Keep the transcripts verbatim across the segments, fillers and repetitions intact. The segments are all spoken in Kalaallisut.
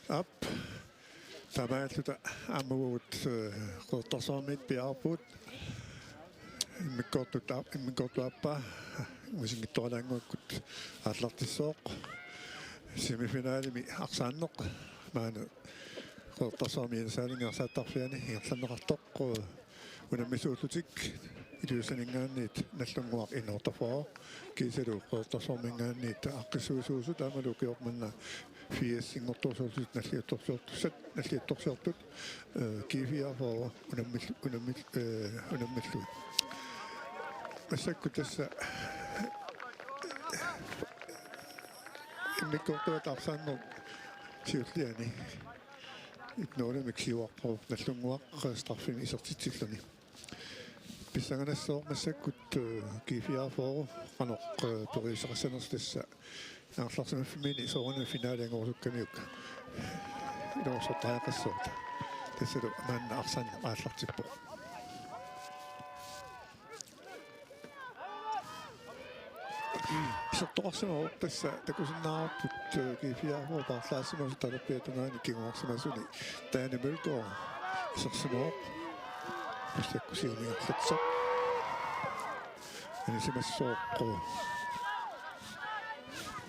Aap, taamaalilluta aamma uagut, eh, Qeqertarsuarmiit piaarpugut. Immikkoortut aap-, immikkoortup aappaa uasinngitsualaannguakkut aallartissooq. Semifinalimi arsaanneq maani Qeqertarsuarmi Ilisalingi arsaattarfiani ingerlanneqartoq, eh, unammissuullutik Ilulissaninngaanniit Nagdlunguaq enogfyrre, kiisalu Qeqertarsuarminngaanniit aaqqissuisuusut aammalu ukioq manna firsinngortorsiorlutik nalliuttorsiortussat, nalliuttorsiortut, eh, G fireogfyrre unammil-, unammil-, eh, unammillugit. Massakkut tassa immikkoortuata arsaannerup siulliani et-nulimik siuarpoq Nagdlunguaq straffimik isertitsilluni. Pissanganassaaq massakkut, eh, G fireogfyrre qanoq, eh, periuseqassanersoq tassa. Angerlarsimaffimminni soorunami finale angorusukkamiuk iluarsortariaqassaaq. Tassalu maanna arsaanneq aallartippoq. Isertoqarsimavoq, tassa takusinnaavarput, eh, G fireogfyrre paarlaassimasut talerpiata tungaani kinguarsimasuni. Taani Mølgaard isersimavoq. Massakkut siumut ingerlatsisoq. Anisimassooq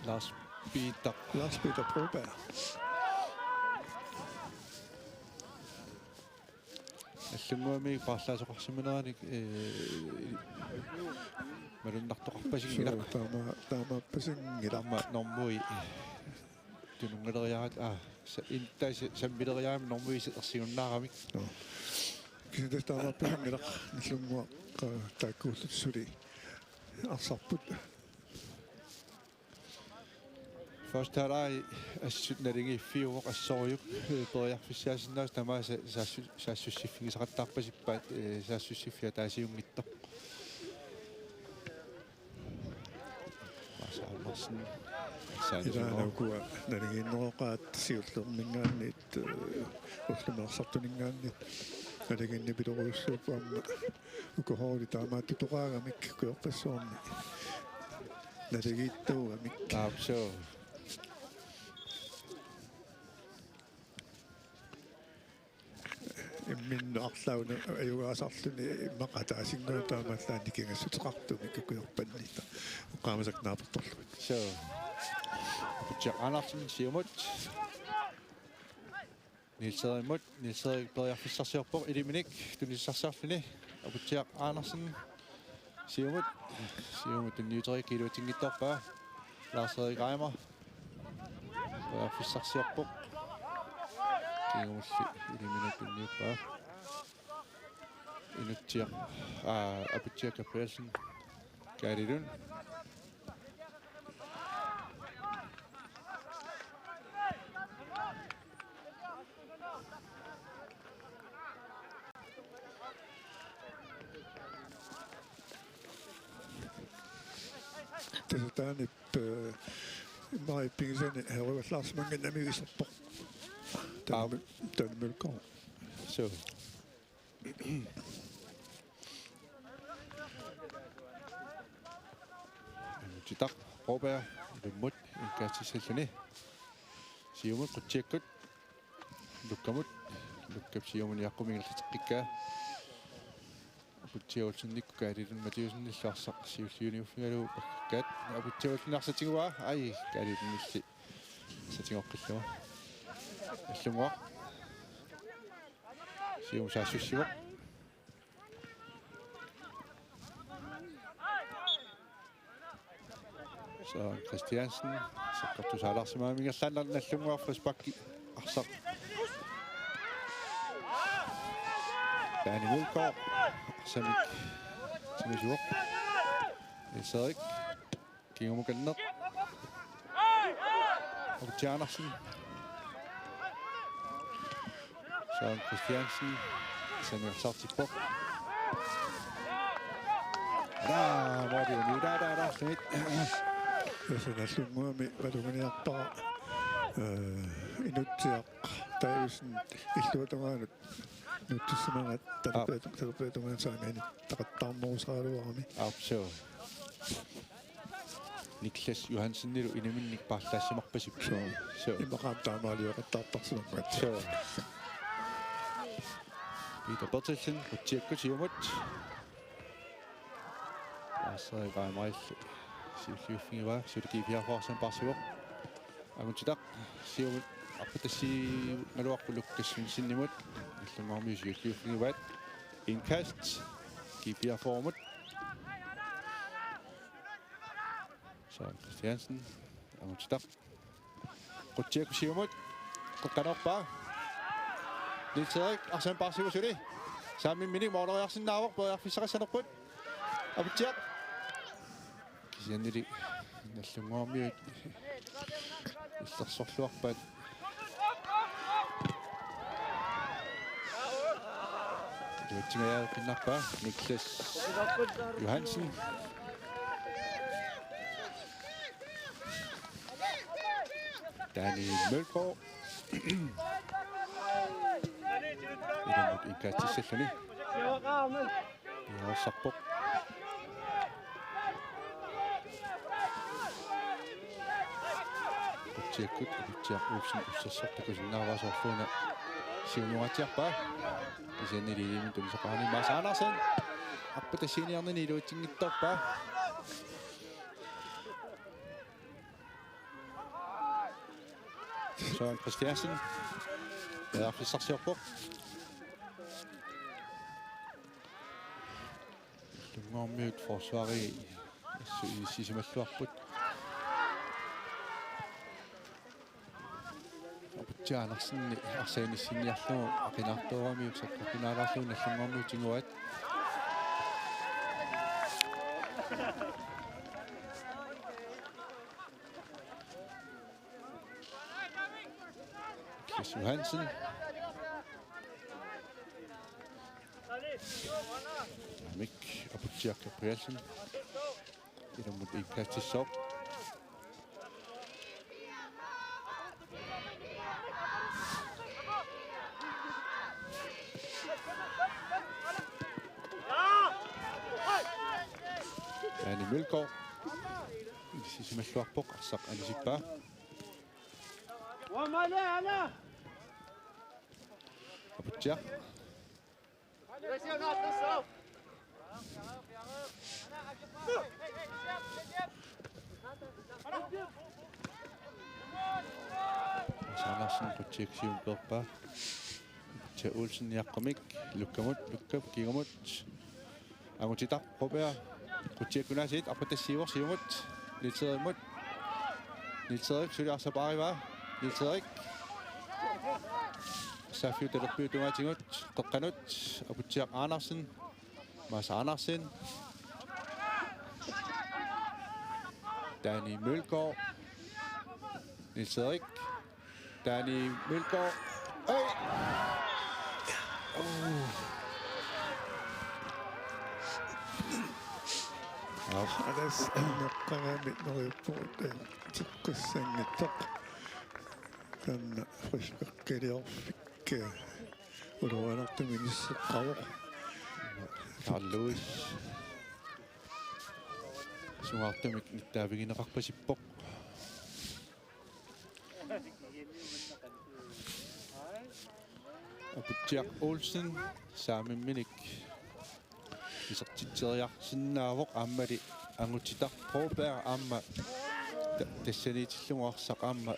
Lars Peter. Lars Peter Broberg. Nagdlunguami paarlaasoqarsimaneranik, eh, malunnartoqarpasinngilaq. Suu, taama-, taamaappasinngilaq. Aamma normui tununngaleriaraat, aa, sa-, in-, taasa sammileriarami normui se-, ersiginnaaramik. Joo. Kisianni tassa taamaappasinngilaq, Nagdlunguaq, eh, taakkuullutik suli arsarput. Første halvleg assut naligiiffiuvoq assorujuk, eh, periarfissaasinnaasut tamaasa saassu-, saassussiffigisaqattaarpasippaat, eh, saassussiffik ataasiunngitsoq. Maasa Andersen. Ilaana ukua naligiinneroqaat siullerminngaanniit, eh, ullumilu arsartuninngaanniit naligiinnarpilorujussuupput aamma. Uku holdit taamaattutoqaagamik ukiorpassuarni naligiittuugamik. Aap, suu. Imminnut arlaanut ajugaasarluni immaqa ataasinnguamik taamaallaat nikingassuteqartumik ukiorpassuarni. Oqaamasakka naapertorlugit. Suu. Aputsiaq Andersen siumut. Niels Erimut, Niels Erik periarfissarsiorpoq, iliminik tunissarsiorluni. Aputsiaq Andersen siumut, siumut tunniuteriikka iluatsinngitsoorpaa. Lars Erik Reimer periarfissarsiorpoq. Kingumulli iliminik tunniuppaa. Inutsiaq, aa, Aputsiaq Gabrielsen. Kaalilun. Tassa taanna, eh, immaqa pigisani heruallaarsimanngimmat iserpoq. Aap. Taanna Mølgaard. Suu. Titaq Broberg ilummut indkastissalluni. Siumut Qutsiakkut. Lukkamut. Lukkap siumut Jakob ingerlateqqikkaa. Aputsiaq Olsenikkut Kaalilun Mathiassenillu arsaq siulliuniuffigalugu pakkakkaat. Aputsiaq Olsen arsaq tiguaa. Ai, Kaalilunilli arsaq tigoqqillugu. Nagdlunguaq. Siumut saassussivoq. Søren Christiansen, sakkortusaalaarsimagami ingerlaannaq Nagdlunguaq frisparki arsaq. Danny Mølgaard, arsamik timisuoq. Niels Erik, kingumukanneq. Aputsiaq Andersen. Søren Christiansen. Samuel Sartippoq. Daa, måli, daa, daa, daa, sumit. Tassa Nagdlunguami maluginiarpara, eh, Inutsiaq Davidsen illuatungaanut nuuttussimagaat talerpiat-, talerpiata tungaanut saamianut taqattaarnerusaraluarami. Aap, suu. Niklas Johansenilu inaminnik paarlaassimarpasippoq. Suu. Suu. Immaqa aamma taamaaliortartarsimammat. Suu. Peter Berthelsen, Qutsiakkut siumut. Arsaq Iqaamailli siulliuffigivaa, suli G fireogfyrre arsaq paarsivoq. Angutitaq siumut arpatassiigaluarpoq Lukas Svendsenimut. Nagdlunguarmiut siulliuffigivaat. Indkast G fireogfyrremut. Søren Christiansen, Angutitaq. Qutsiakkut siumut. Qeqqanoorpaa. Niels Erik, arsaq paarsivoq suli. Saamimminik mooleriarsinnaavoq, periarfissaqassanerput. Aputsiaq. Kisiannili Nagdlunguarmiut illersorluarpaat. Iluatsingajaaqqinnarpaa Niklas Johansen. Daniel Mølgaard. Ilammut indkastissalluni. Piareersarpoq. Qutsiakkut, Aputsiaq Olsen ussersoq takusinnaavaa, soorluuna siumut oqaatsiarpaa. Kisiannili iliimmi tunisaqarani Mads Andersen. Arpatassiiniarnini iluatsinngitsoorpaa. Søren Christiansen. Periarfissarsiorpoq. Nagdlunguarmiut forsvari assut inissisimalluarput. Aputsiaq Andersen arsaq inissinniarlugu aqinaartooramiuk sakkortunaalaarlugu Nagdlunguarmiut tiguaat. Chris Johansen. Mik Aputsiaq Gabrielsen. Ilammut indkastissaaq. Daniel Mølgaard. Inissisimalluarpoq, arsaq anisippaa. Aputsiaq. Mads Andersen Qutsiakkut siumut peerpaa. Aputsiaq Olsen niaqqumik. Lukkamut, Lukkap kingumut. Angutitaq Broberg. Qutsiakkut aasiit, arpatassiivoq siumut. Niels Erikimut. Niels Erik suli arsaq paarivaa. Niels Erik. Saaffiup talerpiup tungaatigut qeqqanut. Aputsiaq Andersen. Mads Andersen. Daniel Mølgaard. Niels Erik. Daniel Mølgaard. Øj! Oh. Alas, annaqqaramik neriuppugut, eh, tiqqissanngitsoq. Taanna frisparkiliorfik, eh, uluanertumik inisseqqavoq. Carl Lewis. Sungaartumik nittaavigineqarpasippoq. Aputsiaq Olsen saamimminik isertitseriarsinnaavoq, aammali Angutitaq Broberg aamma ta-, tassaniitillugu arsaq aamma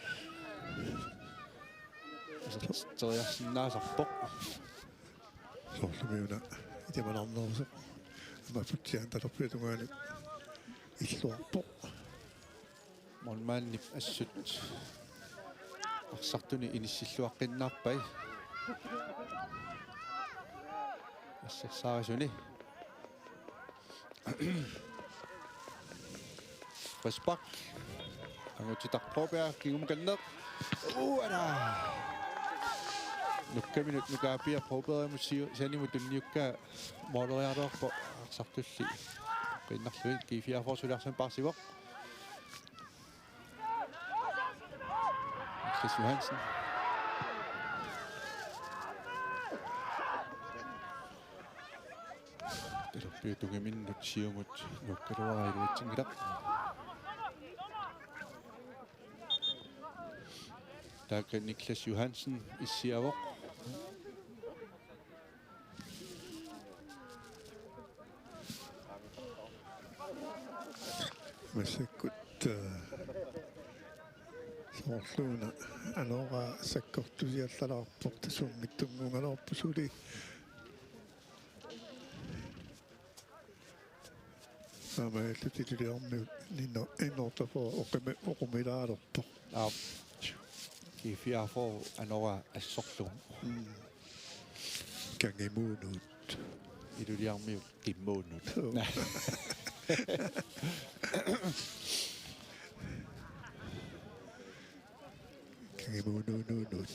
isertitseriarsinnaasarpoq. Soorlumi una itimanarnerusoq aamma Aputsiaanut talerpiup tungaanut illuarpoq. Målmandip assut arsartuni inissilluaqqinnaarpai. Assersaarasuni. Frispark. Angutitaq Broberg, kingumukanneq. Uala! Nukkaminut nukaapia Brobergimut siu-, sanimut tunniukkaa mooleriareerpoq arsartulli. Qiinnarlugit G fireogfyrre suli arsaq paarsivoq. Chris Johansen. Talerpiup tungiminnut siumut nuukkaluaraa iluatsinngilaq. Taakku Niklas Johansen issiavoq. Massakkut, eh, soorluuna Anora sakkortusiallalaarpoq, tassunngitsunnguugaluarpoq suli. Taamaalillutik Iluliarmiut nino-, N otteogfyrre oqumi-, oqumilaalerpoq. Aap. G fireogfyrre Anora assorlugu. Mm. Kangimuunuut. Iluliarmiut qimmuunuut. Joo. Kangimuunuunuunuut.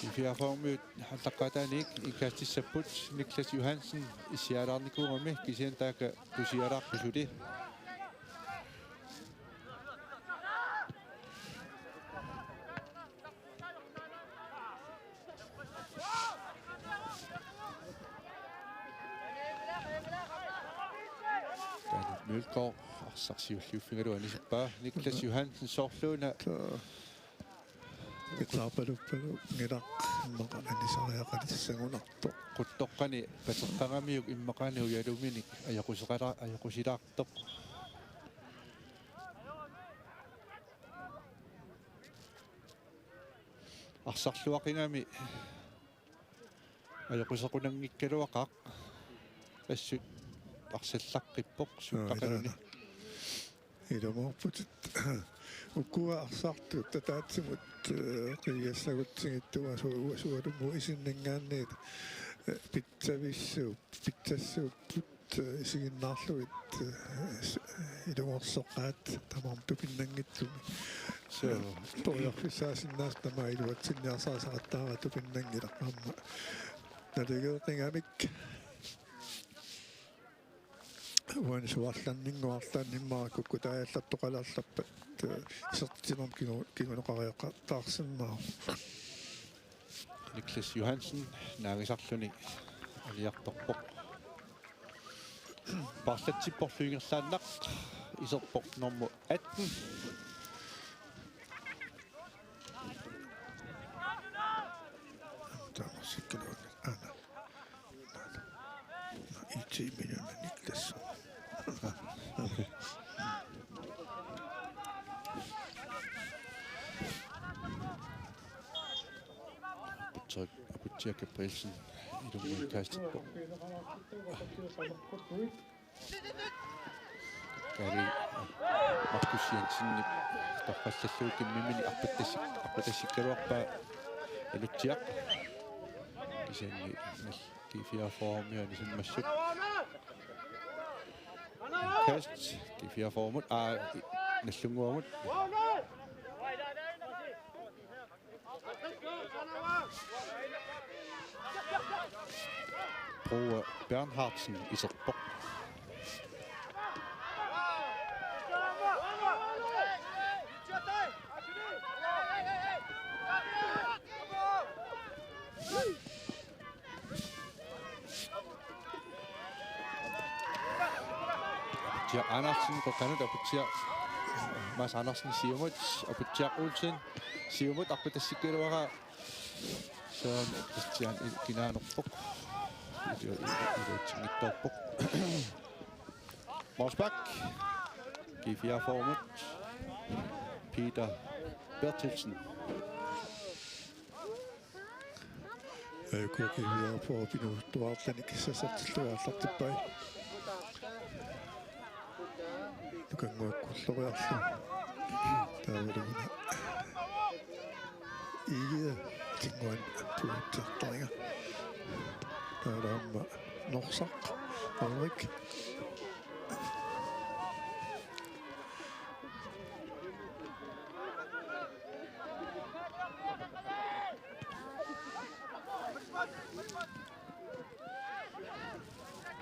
G fireogfyrre-miut aallaqqaataaniit indkastissapput, Niklas Johansen issialaarnikuugami, kisianni taakku tusialaarput suli. Daniel Mølgaard arsaq siulliuffigalugu anisippaa. Niklas Johansen soorluuna. Taa. Eqqaapaluppalu ngilaq immaqa anisariaqalissagunarpoq. Quttoqqani pateqqagamiuk immaqaana ujaluminik ajoquseqala-, ajoqusilaartoq. Arsarluaqigami ajoqusequnanngikkaluaqaaq, assut arsallaqqippoq. Joo, sukkaqaluni. Ilaa. Ilumoorputit. Ukua arsartut ataatsimut, eh, qiviassagutsigit uasu-, uasualummut isinninngaanniit, eh, pitsavissuu-, pitsassuupput, eh, isiginnaarlugit, eh, s-, ilumoorsoqqaat tamarmik tupinnanngitsumik. Suu. Periarfissaasinnaasut tamaat iluatsinniarsarisaqattaaraat tupinnanngilaq aamma. Naligeeqigamik. Uani suarlanninngortarami immaqa kukkutaajallartoqalaarlappat, eh, isertitsinermut kingu-, kinguneqariaqataarsinnaavoq. Niklas Johansen naagisarluni aniartorpoq. Paarlatsipporlu ingerlaannaq, iserpoq normu atten. Taamaassikkaluarlugu. Aana. Aana. Naa, I T-miunit Niklas. Aputsiaq, Aputsiaq Gabrielsen ilumut indkastippoq. Kali Markus Jensenip torrallallugu kimmiminik arpatassik-, arpatassikkaluarpaa Aputsiaq. Kisianni nal-, G fireogfyrre-miut anisimmassuk. Indkast G fireogfyrre-mut, aa, i-, Nagdlunguamut. Broa Bernhardsen iserpoq. Aputsiaq Andersen qeqqanut, Aputsiaq Mads Andersen siumut, Aputsiaq Olsen siumut arpatassikkaluaraa. Saan Christian il-, kinaanerpoq. Ilu-, ilu-, iluatsinngitsoorpoq. Mols Bak. G fireogfyrre-mut. Peter Berthelsen. Aajuku G fireogfyrre pinuuttuartanik sassartillugu aallartippai. Nukannguakkulloriarlugu. Taavalu una Igia tinnguan puutsiartariga. Taavalu aamma Norsaq Ulrik.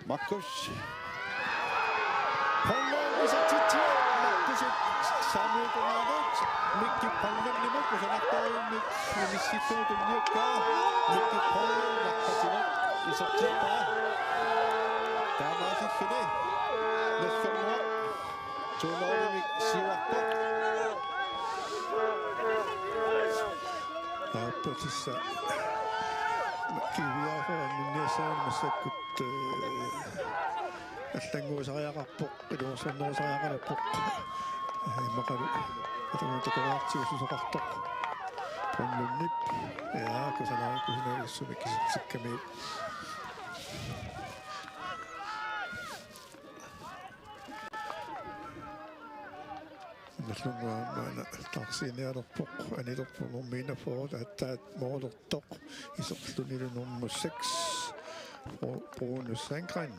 Markus Pollum isertitsivoq, Markus Samuel Donald, Mikki Pollumimut kusanartorujummik inissittuutunniukkaa, Mikki Pollum naqqativoq isertippaa. Taamaasilluni Nagdlunguaq to nul-imik siuarpoq. Tassa T V R-ip anninniassaanut massakkut, eh, allannguusariaqarpoq, ilungersunnerusariaqalerpoq. Eh, immaqalu atagu takoraartiususoqartoq. Brun Lundip. Ja, kusanari-, kusanarissumik kisitsikkamik. Nallunnguaq maanna taarsiinialerpoq, anilerpoq nummer enogfyrre, aatsaat målertoq, iserlunilu nummer seks, Bru-, Bruno Sandgren.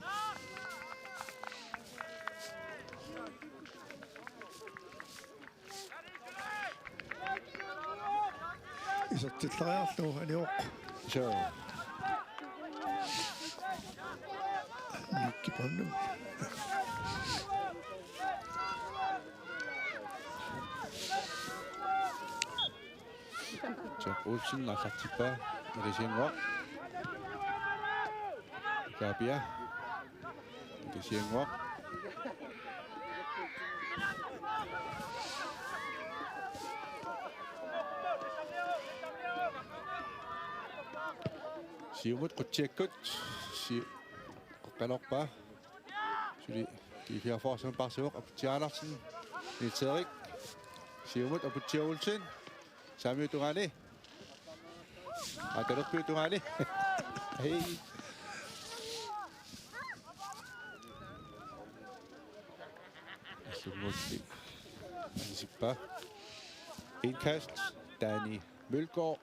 Isertillariarlugu anivoq. Suu. Mikki Brønlund. Jack Olsen aallartippaa. Ilisiannguaq. Kaapia. Ilisiannguaq. Siumut qutsiakkut. Si-, qeqqanorpaa. Suli G-fireogfyrre arsaq paarsivoq, Aputsiaq Andersen. Niels Erik. Siumut Aputsiaq Olsen. Saamiup tungaani. Aa, talerpiup tungaani. Hej. Sumulli. Anisippaa. Indkast. Dani Mølgaard.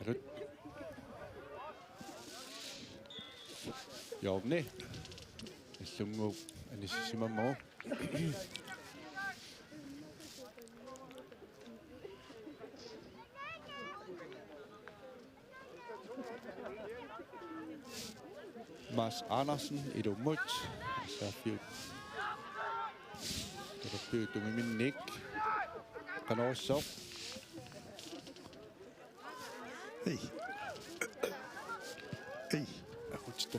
Alut. Jorni. Illunnguup anisimammagu. Mads Andersen ilummut. Saaffiup. Talerpiup tumiminnik. Qanorsuaq. Ei. Ei. Akutsita.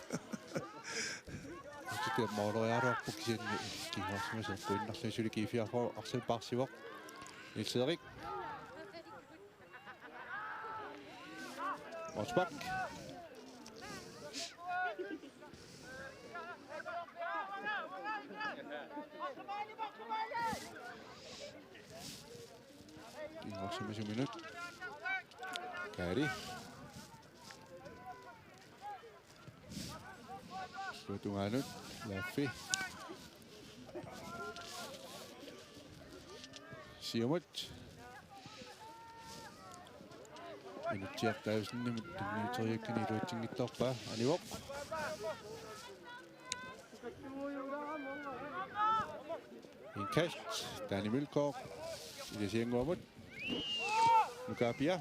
Akutsita måleriaruarpoq kisianni kinguarsimasut eqquinnarlugit suli G-fireogfyrre arsaq paarsivoq. Niels Erik. Rosbach. Kinguarsimasuminut. Kaari. Illuatungaanut Laffi. Siumut. Inutsiaq Davidsenimut tunniuteriakkani iluatsinngitsoorpaa. Anivoq. Indkast. Dani Mølgaard. Ilisiannguamut. Nuka Pia.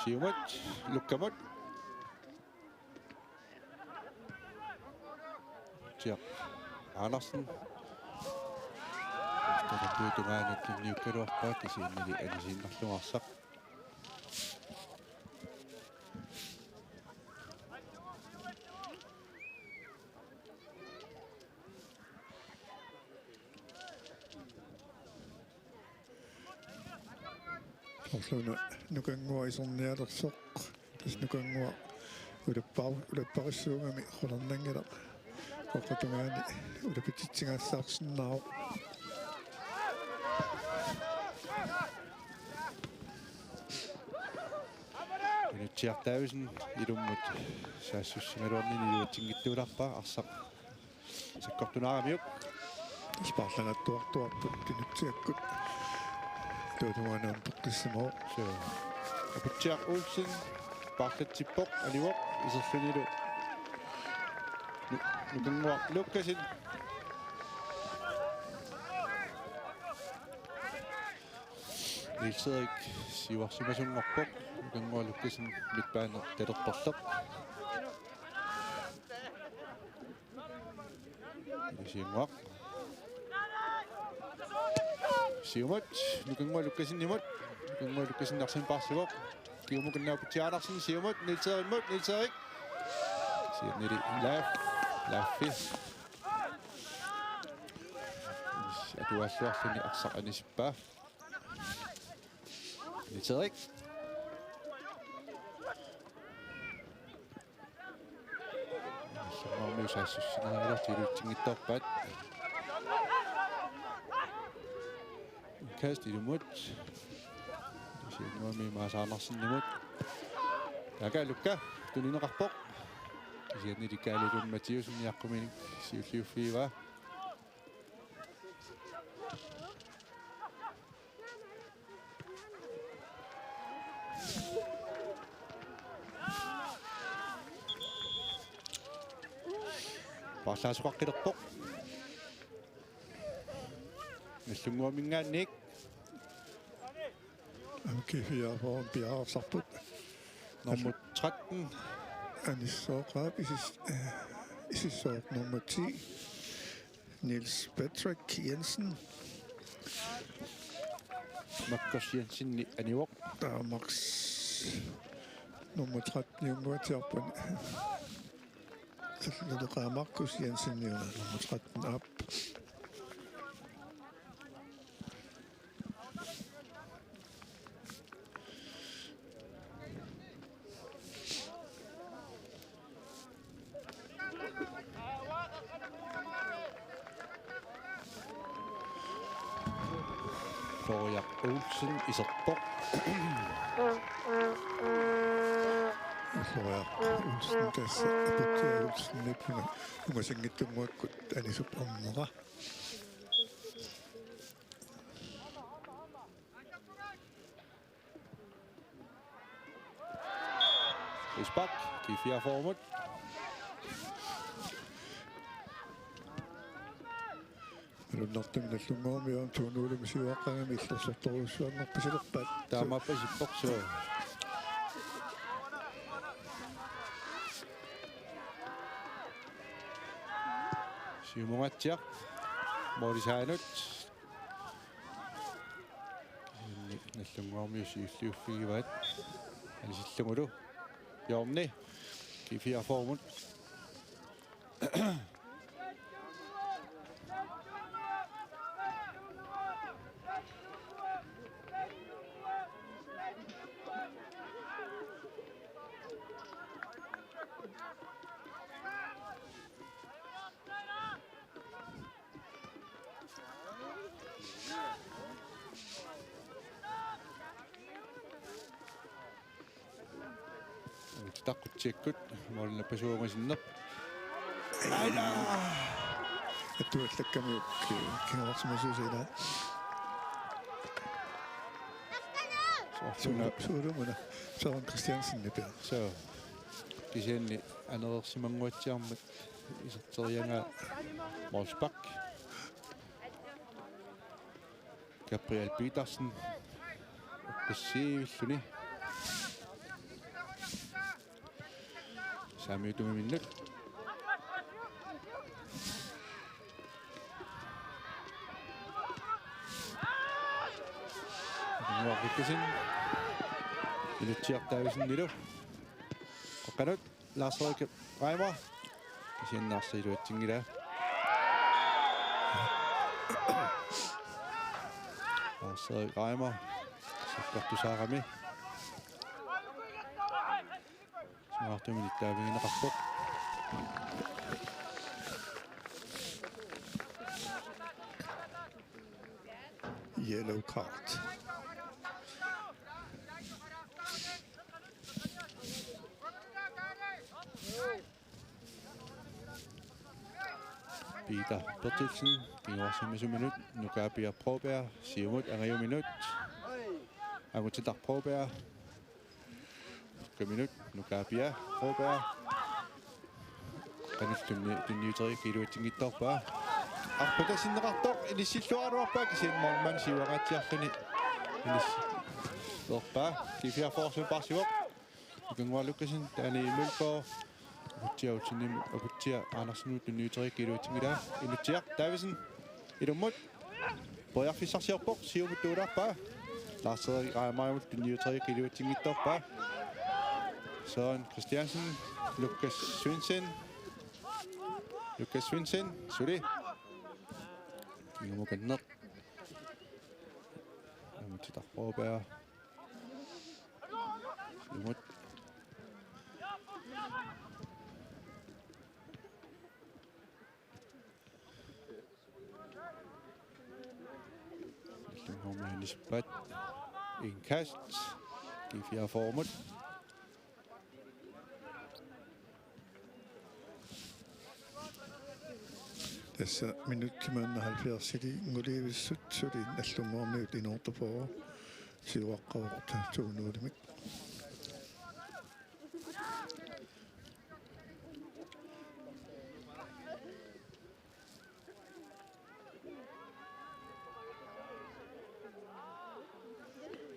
Siumut, Lukkamut. Jack Andersen. Talerpiup tungaanut tunniukkaluarpaa kisiannili anisiinnarlugu arsaq. Soorlu una Nukannguaq isernialersoq. Tassa Nukannguaq ulappar-, ulapparissuugami qularnanngilaq. Qoqqap tungaani ulapitsitsigaassaarsinnaavoq. Inutsiaq Davidsen ilummut saassussigaluarnini iluatsinngitsuulaarpaa arsaq. Sakkortunaaramiuk. Tassa paarlagattuartuarput Inutsiakkut. Taava tungaanut toqqissimavoq. Suu. Aputsiaq Olsen paarlatsippoq, anivoq, iserlunilu Nu-, Nukannguaq Lukkassen. Niels Erik siuarsimasunngorpoq, Nukannguaq Lukkassen midtbane talerperleq. Ilisiannguaq. Siumut, Nukannguaq Lukkassenimut. Nukannguaq Lukkassen arsaq paarsivoq. Kingumut Kinnaaputsi Andersen, siumut, Niels Erik, Niels Erik. Siumut Laf, Laffi. Atualluarluni arsaq anisippaa. Niels Erik. Nallunnguarmiut saassussinerullutik iluatsinngitsoorpaat. Kast ilumut. Siumut Maasa Andersenimut. Taakaalukka tunineqarpoq. Kisianni Kaali Lund Mathiassen niaqquminik siulliuffigivaa. Paarlaasoqaqqilerpoq. Nallunnguaminngaanniit. G fireogfyrre piareersarput. Nummer tretten. Anisooqaap isis-, eh, isissooq nummer ti. Niels Patrick Jensen. Markus Jensen anivoq. Taava Max nummer tretten-iunnguatsiarput. Naleqaa Markus Jensen nummer tretten aap. Florian Olsen iserpoq. Florian Olsen tassa Aputsiaq Olsenip ungasinngitsunnguakkut anisup ornera. Frispark, G fireogfyrre-mut. Malunnartumik Nallunnguarmiut to nul-imik siuaqqagami illersortorujussuanngorpasilerpaat. Taamaappoq isipporsuaq. Siumungaatsiaq. Moorisaanut. Nallunnguarmiut siulliuffigivaat. Anisillugulu. Jorni. G fireogfyrre-mut. Taqqutsikkut målip napasuugasinneq. Aina! Atuallakkamiuk kinguarsimasuusilaat. Soorluna. Su-, suulumuna. Søren Christiansen nipi. So. Kisianni anereersimannguatsiarmat iserteriaraa målspark. Gabriel Petersen. Qissiivilluni. Saamiutumuminnut. Nuarikkasin. Ilutsiartaavisinngilu. Qoqqanut. Lars Frederik Reimer. Kisianni arsaq iluatsinngilaa. Lars Frederik Reimer. Sakkortusaarami. Sumaqartumik nittaavigineqarpoq. Yellow card. Peter Bertelsen, kinguarsimasuminut, Nukaapia Broberg, siumut angajuminut, Angutitaq Broberg, kaminut, Nukaapia Broberg, qanillit tunni-, tunniuteriikkaat iluatsinngitsoorpaa. Arpata sinneqartoq, inissilluarluarpaa kisianni målmand siuaraatsiarluni inissi-, -luarpaa, G fireogfyrre-sumik paarsivoq. Ukangualukkasing, Daniel Mølgaard. Aputsiaq Olsenimut, Aputsiaq Andersenimut tunniuteriikkaat iluatsinngilaa. Inutsiaq Davidsen. Ilummut. Periarfissarsiorpoq, siumut tuulaarpaa. Lars Erik Reimerimut tunniuteriikka iluatsinngitsoorpaa. Søren Christiansen, Lukas Svendsen. Lukas Svendsen, suli. Kingumukanneq. Amutsitarpoq pea. Siumut. Nallunnguami anisippaat. Indkast. G fireogfyrremut. Tassa minutsit maanna halvfjerdsilinngulerput, suli Nallunnguarmiut inortupoo siuaqqavoq to nul-imik.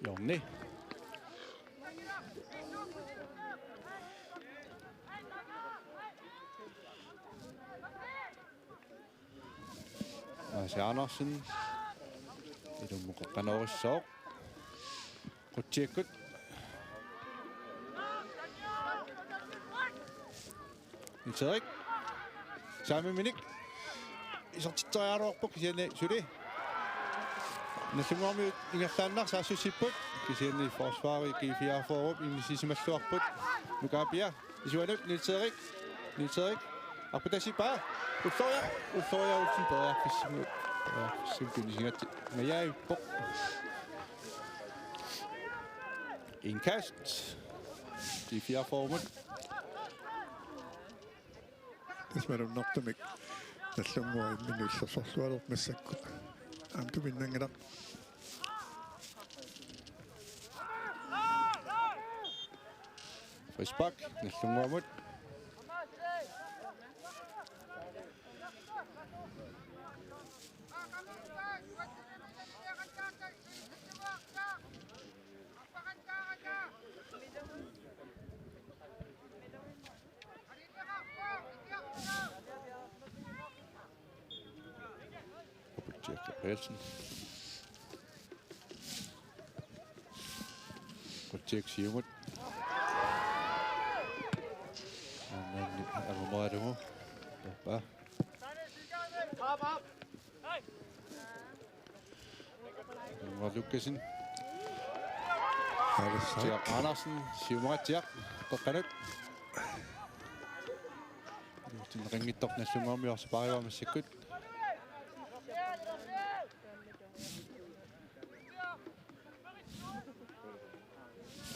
Jonni. Maasi Andersen. Ilummut qeqqanoorissooq. Qutsiakkut. Niels Erik. Saamiminik. Isertitseriaraluarpoq kisianni suli. Nallunnguarmiut ingerlaannaq saassussipput. Kisianni forsvari G fireogfyrre inissisimalluarput. Nuka Pia. Isuanut Niels Erik. Niels Erik. Arpatasippaa. Ulloriaq. Ulloriaq Olsen periarfissimut. Periarfissimut tunisigatsi. Majaippoq. Indkast. G fireogfyrremut. Tassa malunnartumik Nallunnguaq imminut illersorluarpoq massakkut. Aamma tupinnanngilaq. Frispark Nallunnguamut. Jakob Nielsen. Qutsiak siumut. Aamma angumeralugu. Toppa. Nallunnguaq Lukassen. Aallarsaaq. Tiaq Andersen, siumaratsiaq, qeqqanut. Tinneqanngitsoq Nallunnguarmiut arsaq paarivaat massakkut.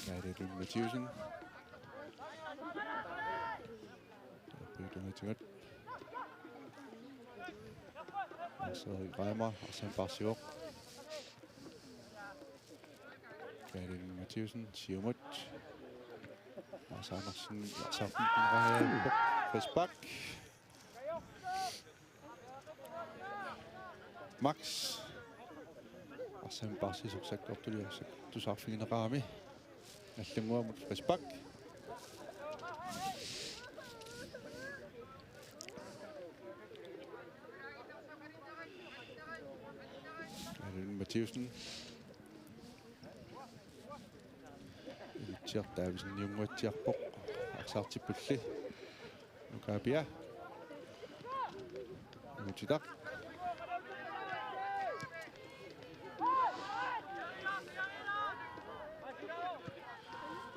Kaali Lund Mathiussen. Talerpiata tungaatigut. Lars Erik Reimer, arsamik paarsivoq. Kaali Lund Mathiussen, siumut. Maasi Andersen, arsaq paarivaat. Frispark. Max. Arsamik paarsisoq sakkortuliorsak tusarfigineqarami. Nallunnguamut frispark. Alun Mathiussen. Inutsiaq Davidsen niunguatsiarpoq. Arsartippulli. Nuka Pia. Inutsitaq.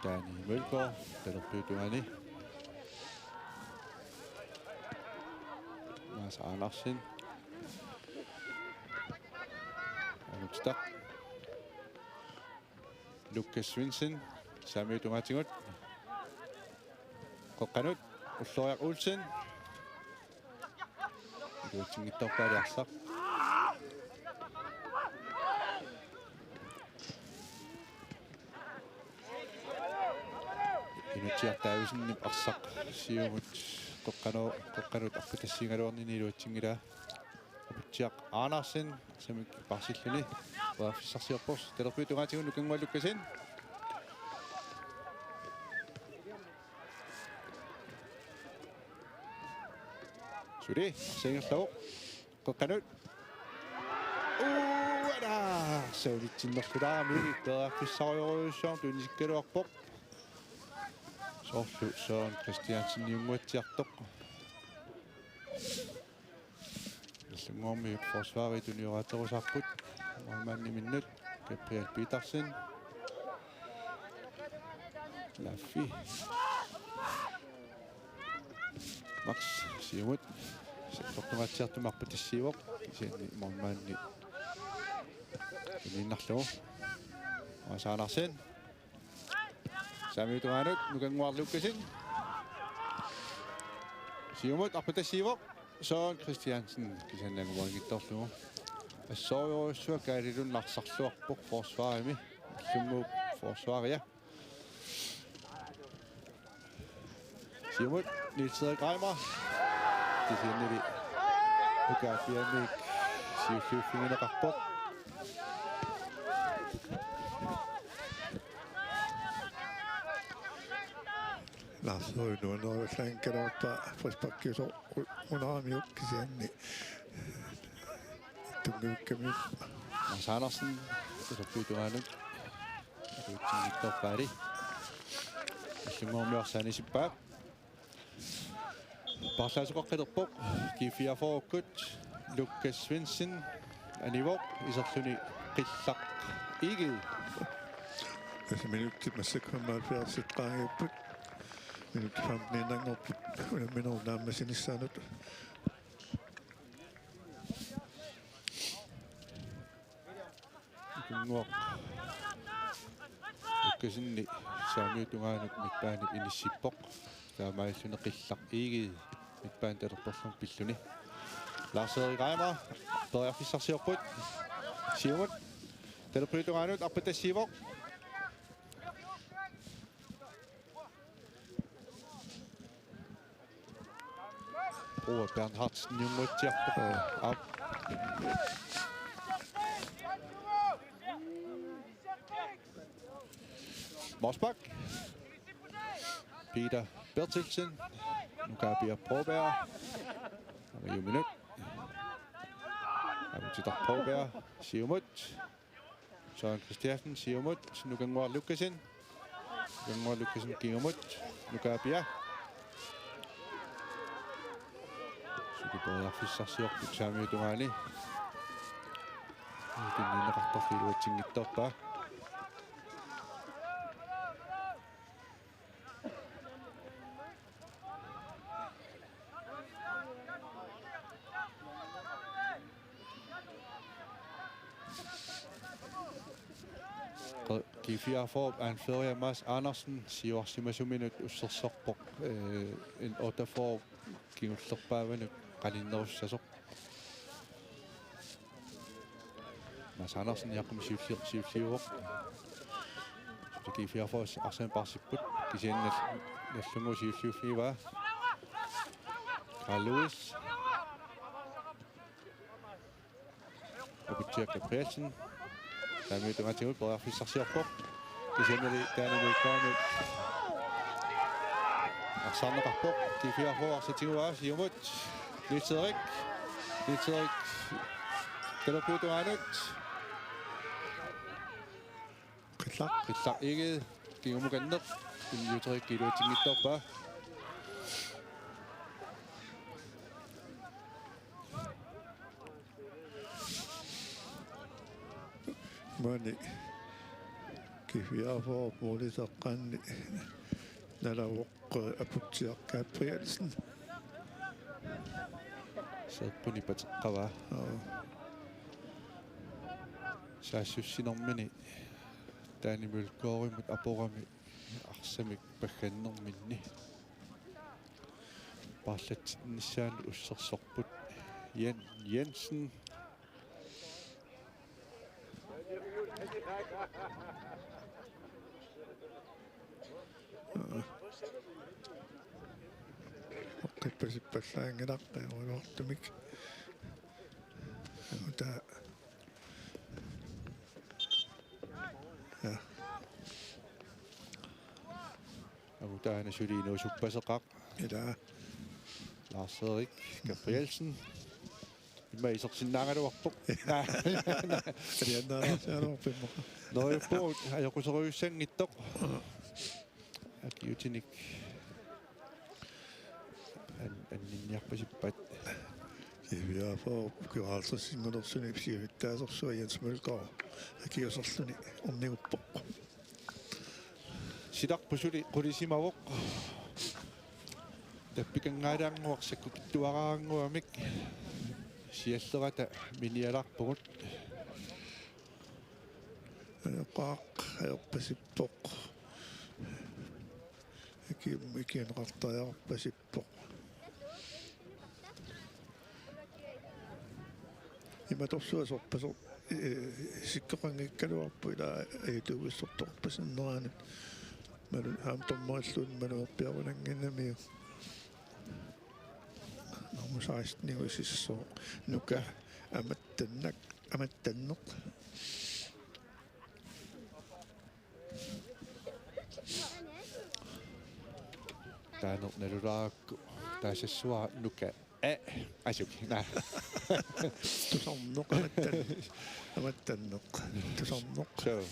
Dani Mølgaard, talerpiata tungaani. Maasi Andersen. Inutsitaq. Lukas Svendsen, saamiata tungaatigut. Qeqqanut, Ulloriaq Olsen. Iluatsinngitsoorpaa arsaq. Inutsiaq Davidsenip arsaq siumut qeqqanut, qeqqanut arpatassiigaluarnini iluatsinngilaa. Aputsiaq Andersen, arsamik paarsilluni. Periarfissarsiorpoq, talerpiata tungaatigut Nallunnguaq Lukassen. Suli, arsaq ingerlavoq. Qeqqanut. Uu, Aa, saunitsinnerlulaarami periarfissarujorujussuarmik tunisikkaluarpoq. Soorlu Søren Christiansen niunguatsiartoq. Illunnguarmiut forsvarit tunioraaterusaarput. Målmandiminnut Gabriel Petersen. Laffi. Max siumut. Sakkortungaatsiartumik arpatassiivoq. Kisianni målmandi tuniinnarlugu. Mads Andersen. Saamiup tungaanut Nukannguaq Lukassen. Siumut arpatassiivoq. Søren Christiansen kisianni anguanngittorlugu. Assorujussuaq Kaalilunnarsarluarpoq forsvarimi. Illunnguup forsvaria. Siumut Niels Erik Reimer. Kisiannili Nuka Apiamik siulliuffigineqarpoq. Lars Høgh nuanneravallaanngikkaluarpaa frisparkiusoq u-, unaamiuk kisianni. Tunngavikkamiuk. Mads Andersen, talerpiup tungaanut. Atuutsinngitsoorpaali. Illunnguarmiut arsaq anisippaat. Paarlaassuseqaqqilerpoq. G fireogfyrre-kkut. Lukas Svendsen. Anivoq. Iserluni Qillaq Egede. Tassa minutsit massakkut femoghalvfjerds qaangiupput. Minutsit femteniinnanngorput unamminerup naammassinissaanut. Nukannguaq Lukassenip saamiup tungaanut midtbanep inissippoq. Taamaalilluni Qillaq Egede midtbanep talerperlermi pilluni. Lars Erik Reimer periarfissarsiorput. Siumut talerpiup tungaanut arpatassiivoq. Roa Bernhardsen niunguatsiarpoq. Aap. Mosbak. Peter Berthelsen. Nuka Pia Broberg. Aamma minut. Aamma Titar Broberg. Siumut. Søren Christiansen siumut, Nukannguaq Lukassen. Nukannguaq Lukassen kingumut, Nuka Pia. Suli periarfissarsiorput saamiup tungaani. Tunniunneqartarli iluatsinngitsoorpaa. G fireogfyrre anfører Mads Andersen siuarsimasuminut ussersorpoq, øh, N otteogfyrre kingullerpaavanut qaninnerussasoq. Mads Andersen, Jakob siulli-, siulliuvoq. G fireogfyrre arsaq paarsipput. Kisianni nal-, Nagdlunguup siulliuffigivaa. Carl Lewis. Aputsiaq Gabrielsen. Saamiup tungaatigut periarfissarsiorpoq. Kisiannili Danny Mølgaardimut arsaarneqarpoq. G fireogfyrre arsaq tiguaa siumut. Niels Erik. Niels Erik. Talerpiup tungaanut. Qillaq. Qillaq Egede. Kingumukanneq. Niels Erik iluatsinngitsoorpaa. Maani G fireogfyrre målip saqqaani nalavoq Aputsiaq Gabrielsen. Seeqquni pateqqavaa. Joo. Saassussinermini Danny Mølgaardimut aporami arsamik paggannerminni. Paarlatsinnissaanut ussersorput Jan Jensen. Oqqippasippallaanngilaq qiualuartumik. Angutaa. Ja. Angutaana suli inuusuppaseqaaq. Ilaa. Lars Erik Gabrielsen. Ima isersinnaagaluarpoq. Aliannaalaarsigaluarpoq immaqa. Neriuppugut ajoquserujussanngitsoq. Akiuutinik an-, anninniarpasippaat. Q fire-ip ukioq halvtredsinngulersuni siulittaasorsua Jens Mølgaard akiuuserluni orniguppoq. Silarput suli qulisimavoq. Tappikanngaalaannguaq sakkukitsuaraannguamik siallerata minialaarpugut. Ajoqaaq, ajorpasippoq. Ikium-, ikiuneqartariaqarpasippoq. Imatorsuaq sorpasoq, eh, sikkoqanngikkaluarpoq ila ajutuuvissortoqarpasinnerani. Malu-, aamma dommerilluunniit malugerpiarunannginnamiuk. Nummer seksten-iusissooq. Nuka Amattannak, Amattanneq. Taanna nalulaarakku taasassuara Nuka. Eh, asuki. Naa. Tusarneq Amattan-, Amattanneq. Tusarneq. So.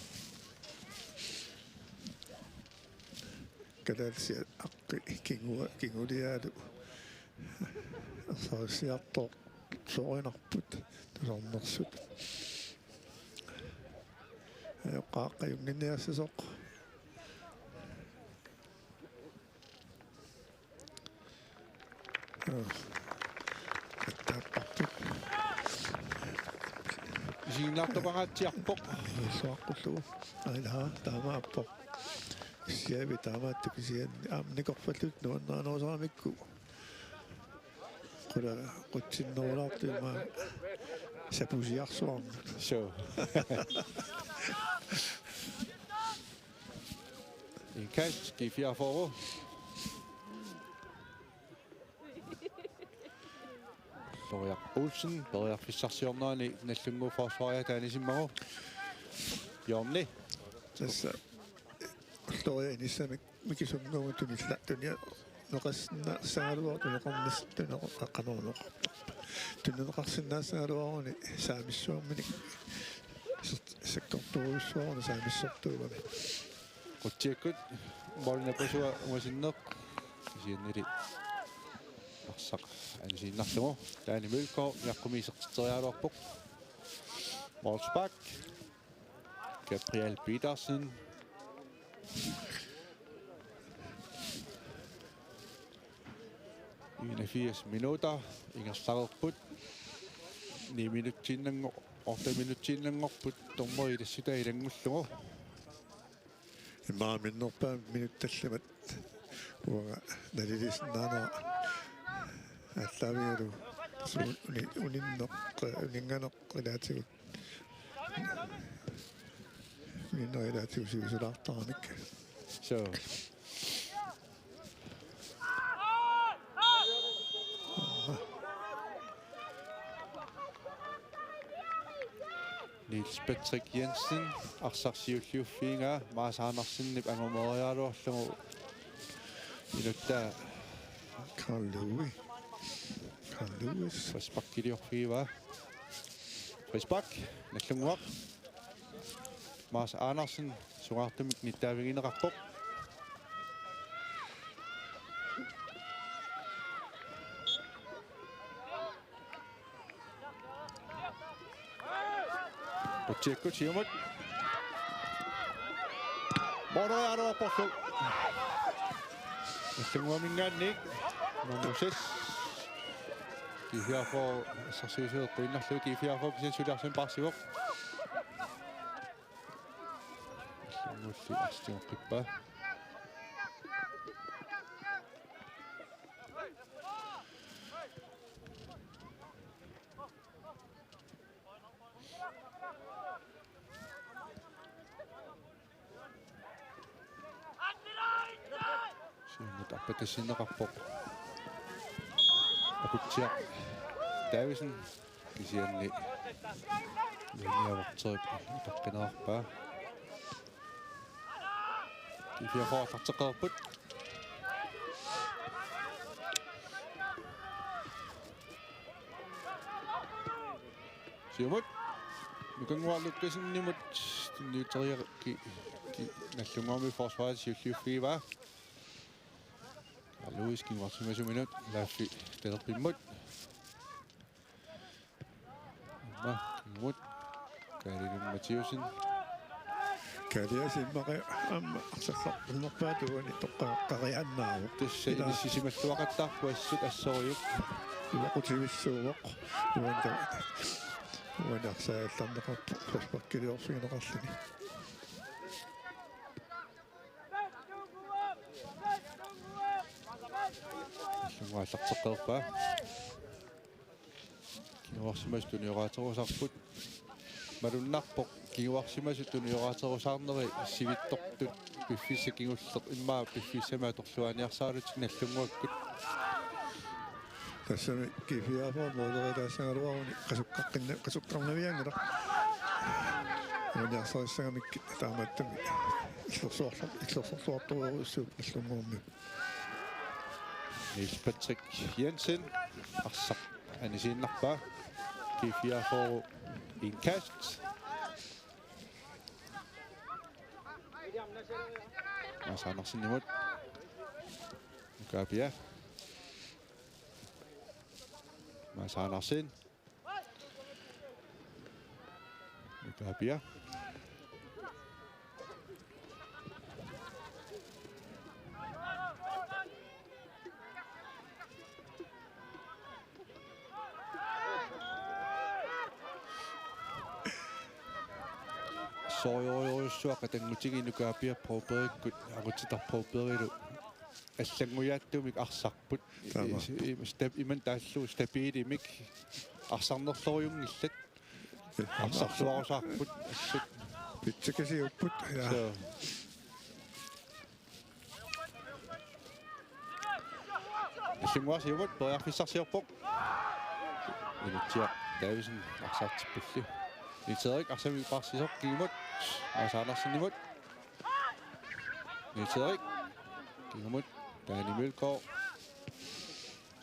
Kalaallisut aqqut kingua-, kinguliaalu. Ersarissaartoq sorinarput tusarnersut. Ajoqaaq ajunnginniassasoq. Aa. Attaapparput. Isiginnaartoqangaatsiarpoq. Illuaqqullugu. Ailaa, taamaappoq. Issiavi taamaattoq kisianni aamma nikorfallutik nuannarinerusaramikkit. Qula qutsinnerulaartuit ima sapusiarsuarmut. So. Indkast, G fireogfyrre. Florian Olsen, periarfissarsiornerani Nagdlunguup forsvaria taanisimmagu. Bjørni. Tassa Florian inissamik mikisunnguamik tunilla-, tunia-, neqarsinnaassagaluarpoq, tuneqarnis-, tuneq-, qanorluunniit. Tunineqarsinnaassagaluaruni saamissuarminik s-, sakkortuujussuaruni saamissortuugami. Qutsiakkut, målip napasua ungasinneq. Kisiannili arsaq anisiinnarlugu. Taani Mølgaard, Jakob isertitseriaraluarpoq. Målspark. Gabriel Petersen. Enogfirs minutter. Ingerlareerput. Ni minutsiinnanngor-, otte minutsiinnanngorput. Dommeri ilassutaa ilanngullugu. Immaqa minnerpaamik minutsit tallimat uanga naliliisinnaanera aallaavigalugu. Su-, uni-, uninneq, uninnganeq ilaatigut. Uninneq ilaatigut sivisulaartaramik. So. Niels Patrick Jensen, arsaq siulliuffigaa, Mads Andersenip angumeriaraluarlugu inuttaa. Carl Louis. Carl Louis. Frisparkiliorfigivaa. Frispark, Nagdlunguaq. Mads Andersen, sungaartumik nittaavigineqarpoq. Qutsiakkut siumut. Måleriaraluarporlu. Nagdlunguaminngaanniit. Nummer seks. G fireogfyrre, arsaq siusiuerpuinnarlugu G fireogfyrre kisianni suliarsimaarsivoq. Nagdlunguulli arsaq tigoqqippaa. Siumut arpatassinneqarpoq. Aqutsiaq Davidsen kisianni Junior Vogterip ipaqqinerarpaa. G fireogfyrre aallarteqqippoq. Siumut. Nukannguaq Lukassenimut tunniuteriaraki, ki-, Nagdlunguarmi forsvarip siulliuffigivaa. Louis kinguarsimasunut, Laffi talerpimmut. Imma, imut. Kaali Lund Mathiussen. Kaalias immaqa aamma arsarlaqqinnarpaat uani toqqaqqariannaavoq. Tassa ila inissisimalluaqattaarpoq assut assorujuk. Iluaqutivissuuvoq. Uani ta-, uani arsaagallarneqarpoq frisparkiliorfigineqarluni. Illunnguallarteqqeerpaa. Kinguarsimasut tunioraaterusarput. Malunnarpoq kinguarsimasut tunioraaterusaarneri sivitsortut piffissaq kingulleq immaqa piffissami atorluaaniarsaralutik Nagdlunguakkut. Tassami G F A-p måleritaassagaluaruni qasukkaqqinna-, qasukkarnavianngilaq. Uaniarsarissagamikkit taamaattumik illorsuarlu-, illorsorluartorujussuupput Nagdlunguarmiut. Niels Patrick Jensen, arsaq anisiinnarpaa. G F A får indkast. Mads Andersenimut. Nuka Apia. Mads Andersen. Nuka Apia. Sorujorujussuaq qatanngutigiit Nuka Apiap Brobergikkut, Aqutsiaq Brobergilu allanngujaatsumik arsarput. Taama. I-, i-, stab-, imannak taallugu stabilimik arsarnerlorujunngillat. Arsarluarusaarput assut. Pitsakkasiupput, ja. So. Nagdlunguaq siumut periarfissarsiorpoq. Inutsiaq Davidsen arsartippulli. Niels Erik arsamik paarsisoq kingumut. Mads Andersenimut. Niels Erik. Kingumut. Dani Mølgaard.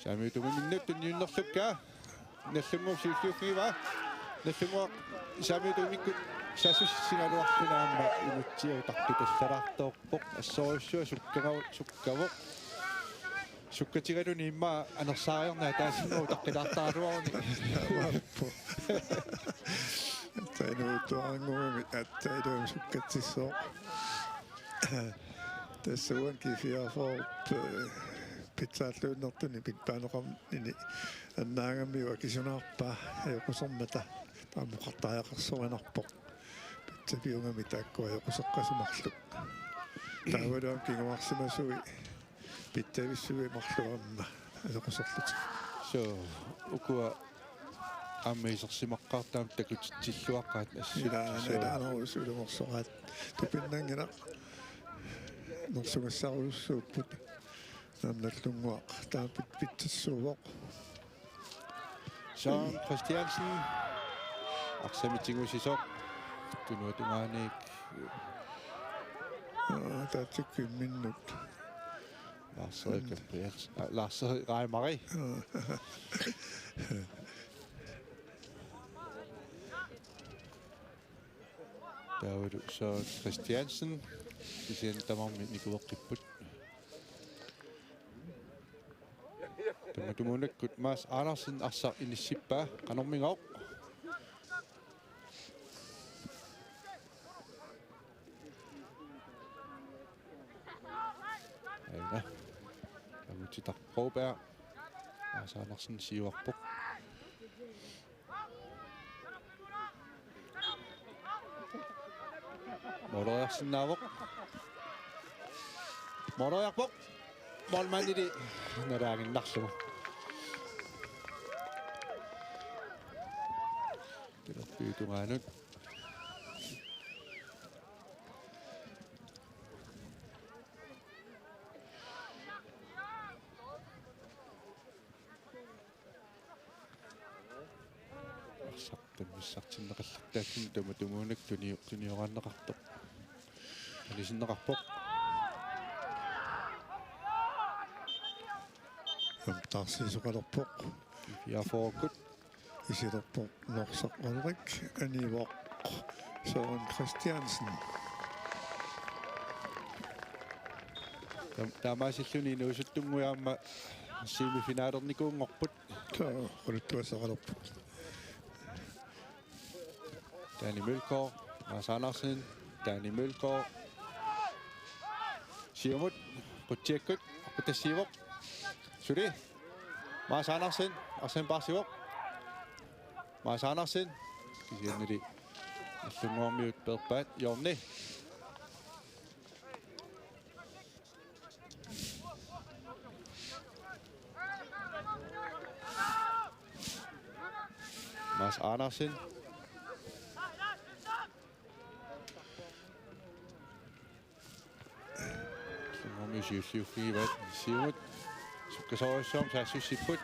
Saamiutuminnut tunniunnerlukkaa. Nagdlunguup siulliuffigivaa. Nagdlunguaq saamiutumikkut saassussigaluarluni aamma Inutsiaq utaqqitallalaartoorpoq. Assorujussuaq sukkagavoq, sukkavoq. Sukkatigaluni immaqa anersaariarneq ataasinnguaq utaqqilaartaraluaruni. Taamaappoq. Tainuttuarannguami aatsaat iluamik sukkatsissooq. Tassa uani G F A-p, eh, pitsaalluinnartuni midtbaneqarnini annaagamiuk akisunaarpaa ajoqusermata taama oqartariaqarsorinarpoq. Pitsaat piugami taakku ajoquseqqasoq marluk. Taavalu aamma kinguarsimasui pitsavissui marluk aamma ajoquserlutik. So, ukua aamma isersimaqqaartut aamma takutitsilluaqqaat assut. Ila, so. Ila, ila, ila, usuusumersoraat. Tupinnanngilaq. Nersugassarujussuupput. Aamma Nagdlunguaq. Taama pit-, pitsassuuvoq. Søren Christiansen. Arsamik tigusisoq. Tunuata tungaaniit. Aa, taatsik imminnut. Lars Erik Gabrielsen. Aa, Lars Erik Reimari. Taavalu Søren Christiansen. Kisianni tamarmik nikueqqipput. Tamatumuunakkut Mads Andersen arsaq inissippaa, qanormigooq. Aina. Kamutsitaq Broberg. Mads Andersen siuarpoq. Måleriarsinnaavoq. Måleriarpoq. Målmandili nalaaginnarlugu. Talerpiup tungaanut. Arsaq tammissartinneqallattaalluni tamatumuunakkut tunio-, tunioraanneqartoq. Anisinneqarpoq. Aamma taarsiisoqalerpoq. G F A-kkut. Isilerpoq Norsaq Ulrik, anivoq Søren Christiansen. Tam-, taamaasilluni inuusuttunnguit aamma semifinalernikuunngorput. Soo, quluttuassaqalerpoq. Dani Mølgaard, Mads Andersen, Dani Mølgaard. Siumut, qutsiakkut, arpatassiivoq. Suli, Mads Andersen, arsamik paarsivoq. Mads Andersen, kisiannili Nagdlunguarmiut peerpaat, Jorni. Mads Andersen. Nagdlunguarmiut siulliuffigivaat, siumut. Sukkasoorujussuarmik saassussipput.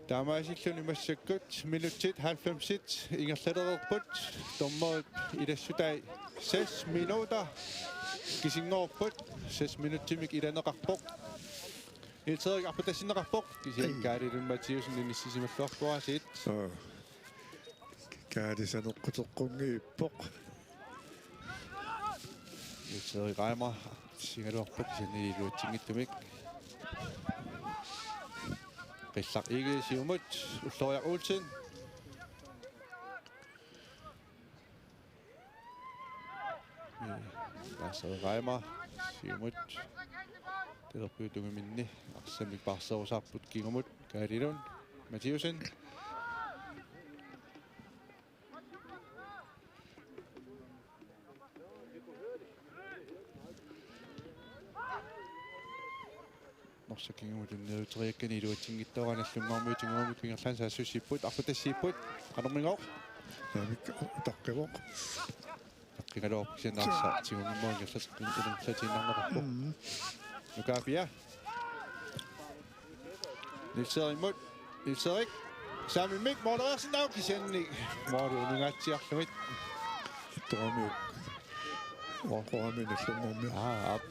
Taamaasilluni massakkut minutsit halvfemsit ingerlalereerput. Dommerit ilassutai seks minutter kisinngorput. Seks minutsimik ilaneqarpoq. Niels Erik arpatassinneqarpoq. Kisianni Kaali Lund Mathiussen inissisimalluarpoq aasiit. Soo. Kaali saneqquteqqunngiippoq. Niels Erik Reimer, sigaluarpoq, kisianni iluatsinngitsumik. Qillaq Egede siumut, Ulloriaq Olsen. Lars Reimer, siumut. Talerpiup tungiminni, arsamik paarserusaarput kingumut, Kaali Lund Mathiussen. Norsaq kingumut tunniuteriakkani iluatsinngitsoorani Nagdlunguarmiut tigummut ingerlaannaq saassussipput, arpatassiipput, qanormigooq? Taamik utaqqivoq. Utaqqigaluarpoq kisianni arsaq tigummut ingerlat-, ingerlatiinnarneqarpoq. Mm. Nukaapia. Niels Erik imut. Niels Erik. Saamimmik mooleriarsinnaavoq kisianni. Mooli uningaatsiarlugit. Ittoramiuk. Uanqoramiuk Nagdlunguarmiut. Aa, aap.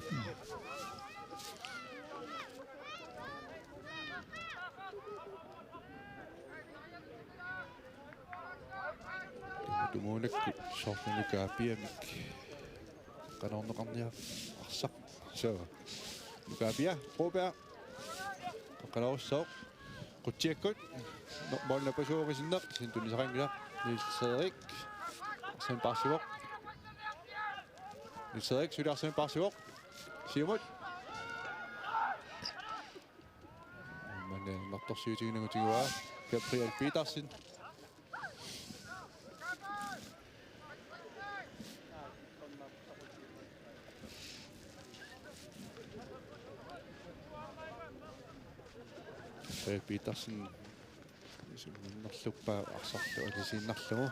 Tumuunakkut soorlu Nukaapiamik. Qanorneqarniaq arsaq. Soo. Nukaapia, Broberg. Qaqqalarussooq. Qutsiakkut. No, mooli napasuugisinneq, kisianni tunisassaqanngilaq. Niels Erik. Arsamik paarsivoq. Niels Erik, suli arsamik paarsivoq. Siumut. Maanna nartorsiutiginagu tiguaa. Gabriel Petersen. Gabriel Petersen. Isumannerluppaa arsarlu alisiinnarlugu.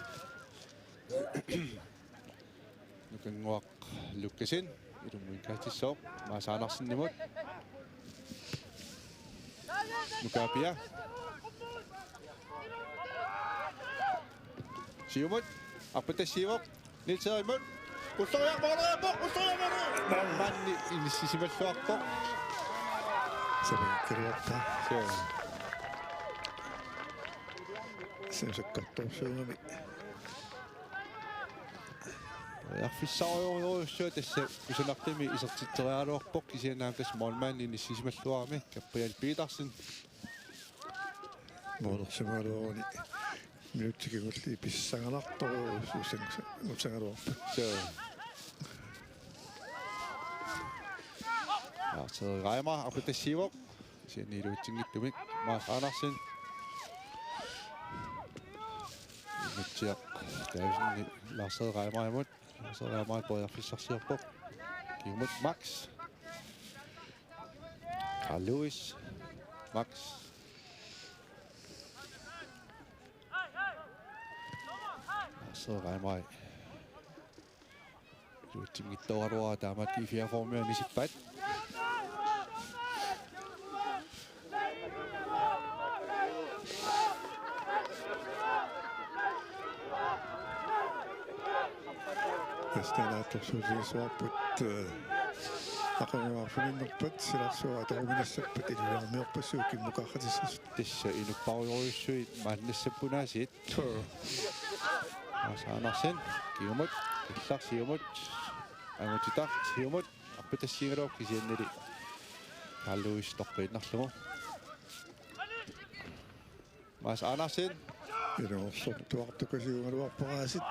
Nukannguaq Lukassen, ilummut inkaassissooq, Mads Andersenimut. Nukaapia. Siumut, arpatassiivoq, Niels Erik imut. Ulloriaq mooleriarpoq, Ulloriaq mooleriarpoq. Maanni inissisimalluarpoq. Sapikkeriarta. Soo. Soo sakkortuussuugami. Periarfissarujorujussuaq tassa kusanartumik isertitseriaraluarpoq kisianni aamma tassa målmandi inissisimalluarami Gabriel Petersen. Målersimagaluaruni minutsit kingulliit pissanganartorujussuussanngusagaluarput. Soo. Lars Reimer, arpatassiivoq. Kisianni iluatsinngitsumik. Mads Andersen. Nutsiaq. Davidsen, Lars Reimerimut. Lars Reimer periarfissarsiorpoq. Kingumut Max. Carl Lewis. Max. Lars Reimer. Iluatsinngitsooraluarpaa taamaat G fire-formia misippaat. Tassa naatsorsuutigissavarput, eh, aqaguarfininnerpat silarsuaq atoruminissappat iluarmiorpassuit kimmukaaqatissasut. Tassa inuppassuarujussuit maannassappunaasit. Mads Andersen, kingumut, killaq siumut, angutitaq siumut, arpatassiigaluaq kisiannili. Carl Lewis toqqiinnarlugu. Mads Andersen. Iluorsortuartukasiugaluarparaasiit.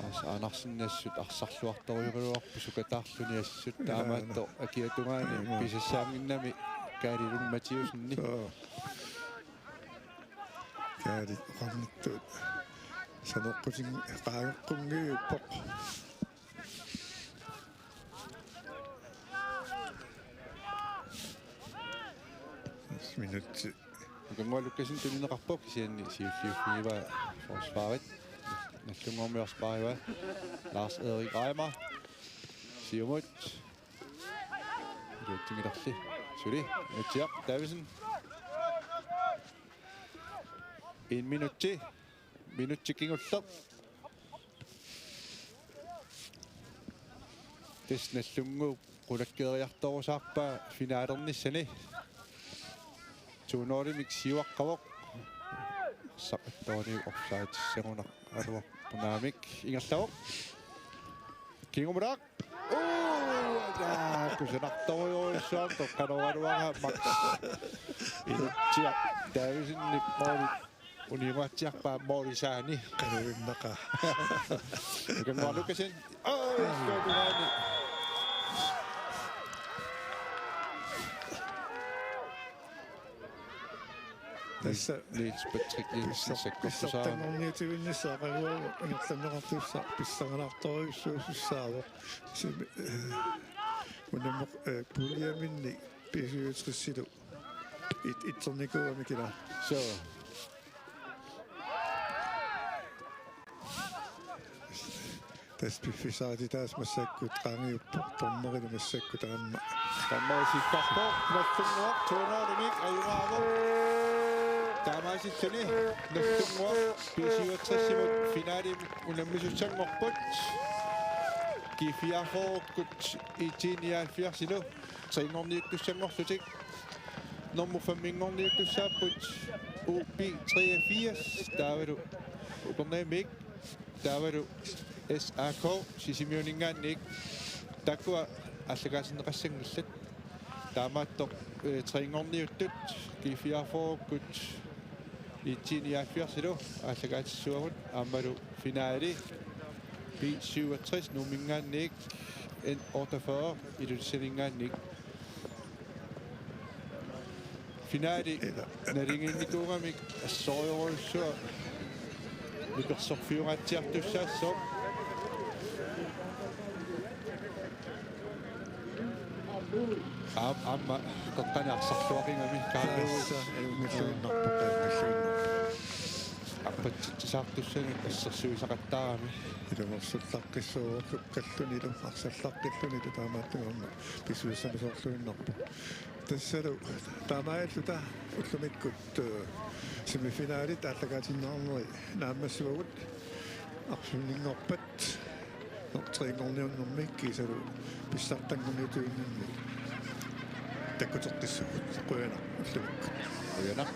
Mads Andersen assut arsarluartorujoraluarpoq sukataarluni assut. Ilaa, taamaattoq akiatungaani. Ilaa. Pisassaannginnami Kaali Lund Mathiussenip. Soo. Kaali oqarnittut. Sanoqqutin qaangeqqunngippoq. Minutsi. Ukannguaq Lukassen tunineqarpoq kisianni siulliuffigivaa forsvarit. Nagdlunguarmiorspariva Lars Erik Reimer. Siumut. Iluatsinngilaq. Suli. Nutsiaq Davidsen. En minutsi. Minutsi kingulleq. Tassa Nagdlunguup qulakkeeriartorusaarpaa finalernissani. To nul-imik siuaqqavoq. Saqqattoorniuk offside-issagunarpoq naamik ingerlavoq. Kingumulaq. Uu, taa, kusanartorujussuarmik toqqarnerugaluarpaa Max. Inutsiaq Davidsenip måli. Uniuatsiarpaa målisaani. Qaluinnaqaaq. Ukannguaq Lukassen. Aa, istuutugaani. Tassa Niels Patrick Jensen pissar-, sakkortusaarami. Pissartanngorniutivinnissaa aqaguagu ingerlanneqartussaq pissanganartorujussuusussaavoq. Simi, eh, unammeq, eh, puljeminni B syvogtresilu it-, itsernikuugami kila. Soo. Tassa piffissaqartitaasut massakkut qaangiuppoq, dommerilu massakkut aamma. Dommeri sikkarpoq, Nagdlunguaq to nul-imik ajugaavoq. Taamaasilluni Nagdlunguaq B syvogtres-imut finalimut unammisussanngorput. G fireogfyrre-kkut I T nioghalvfjerds-ilu tre-nngorniuttussanngorlutik. Nummer fem-inngorniuttussaapput U B treogfirs, taavalu Upernavik, taavalu S A K Sisimiuninngaanniit, taakkua aallakaatinneqassanngillat. Taamaattoq, eh, tre-nngorniuttut G fireogfyrre-kkut I T nioghalvfjerds-ilu aallakaatissavagut aammalu finale B syvogtres Nuumminngaanniit, N otteogfyrre Ilulissaninngaanniit. Finale naligiinnikuugamik assorujussuaq nipersorfiungaatsiartussaassaaq. Aam-, aamma qeqqani arsarluaqigami Carl Lewis. Tassa, ajunngilluinnarpoq, ajunngilluinnarpoq. Arpatsitsisartussanik assersuisaqattaarami. Ilumoorsullaqqissuuvoq sukkallunilu, arsallaqqillunilu taamaattumik aamma pisuussamisoorluinnarpoq. Tassalu taamaalilluta ullumikkut, eh, semifinalit aallakaatinneqarneri naammassivagut. Arfininngorpat tre-nngorniunnermi kiisalu pissartanngorniutivinninni takkuteqqissagut. Qujanaq ullumikkut. Qujanaq.